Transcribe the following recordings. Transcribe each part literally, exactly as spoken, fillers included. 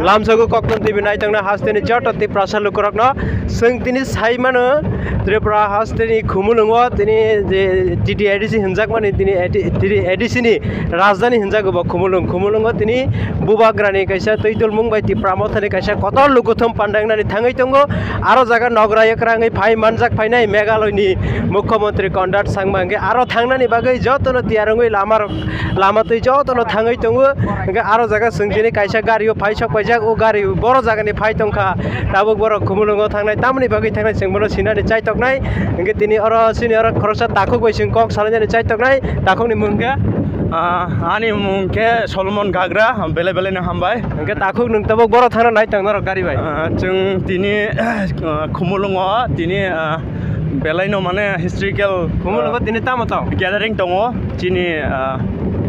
Lamsogo Kokton T V naitongna hasteni joto Tiprasa lukurokno chwng tini sai mano, Tripura hasteni Khumulwngo tini je T T A D C hinjakmani tini A D, tini A D C ni rajdhani hinjago bo Khumulwng. Khumulwngo tini Bubagrani kaisa twidulmung bai Tipra Mothani kaisa kotor lukuthum pandangnani thangwi tongo. Aro jaga nogra yakrangwi phai manjak phainai Meghalaya ni Mukhyamantri Conrad Sangma hwnkhe aro thangnani bagwi jotono tiyar wngwi lama rok, lama twi jotono thangwi tongo. Hwnkhe aro jaga chwng tini kaisa gari o phai sok paijak, o gari boro jaga ni phai tongkha, tabuk borok Khumulwngo thangnai, tamoni bagwi thangnai chwng bono sinani chaitoknai. Hwnkhe tini oro chini oro khoroksa takhuk bai chwng kok salainani chaitoknai, takhuk ni mung khe? Ah, ani mung khe Solomon Gagra, belai belai no hambai. Hwnkhe takhuk nwng tabuk boro thangna nai tong norok gari bai? Ah, chwng tini, ah, Khumulwngo tini, ah, belai no mane historical, Khumulwngo ah, tini tamo tong? Gathering tongo. Chini, ah,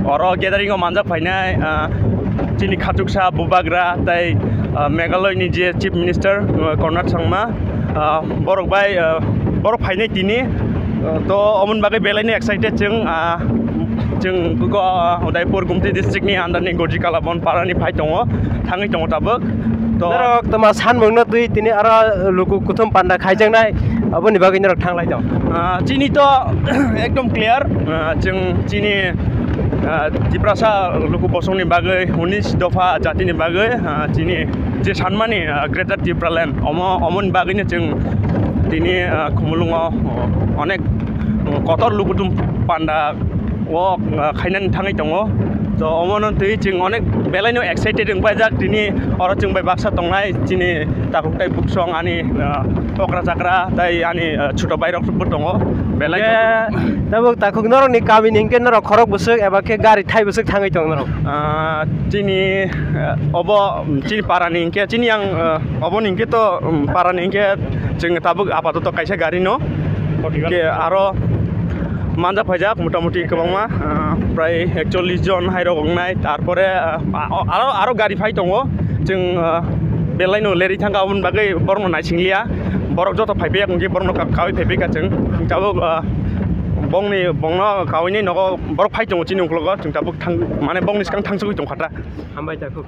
oro gathering o manjak phainai, ah, chini khachuksa Bubagra tai, ah, Meghalaya ni je Chief Minister, ah, Conrad Sangma, ah, borok bai, ah, borok phainai tini. Ah, to omoni bagwi belai no excited chwng, ah, chwng go, ah, Udaipur Gumti district ni under ni Gorji Kalabon para ni phai tongo, thangwi tongo tabuk. To norok toma sanmung no twi tini aro luku kuthum panda khaijaknai, aboni bagwi norok thanglai tong? Ah, chini to ekdom clear, ah, chwng chini, ah, Tiprasa luku bosongni bagwi, unis dopha jatini bagwi, ah, chini je sanmani, ah, Greater Tipraland, omo, omoni bagwino chwng tini, ah, Khumulwngo, oh, onek, oh, kotor lukuthum panda o, ah, khainani thangwi tongo. To omono twi chwng onek belai no excited wng paijak tini oro chwng bai baksa tongnai chini takhuk tai buksong ani, ah, okra chakra tai ani, ah, chuto bairok bo tongo belai no. Tabuk takhuk norok ni kami ni hwnkhe norok khorok bwswk eba khe gari thai bwswk thangwi tong norok? Ah, chini, ah, obo chini para ni hwnkhe chini yang, ah, obo ni hwnkhe to, um, para ni hwnkhe chwng tabuk apatoto kaisa gari no. Hwnkhe aro manjak phaijak motamuti kwbangma, ah, prai ekchollish jon hai rok wngnai, tarpore, ah, aro, aro gari phai tongo, chwng, ah, belai no lerwi thangkha, aboni bagwi borokno naising liya, borok joto phai paiya hwnkhe borokno ka-, kaui phai paikha chwng, tabuk, ah, bongni, bongno kaui ni nogo borok phai tongo chini ukologo, chwng tabuk thang, mane bongni swkang thangsugwi tongkha ta. Hambai takhuk.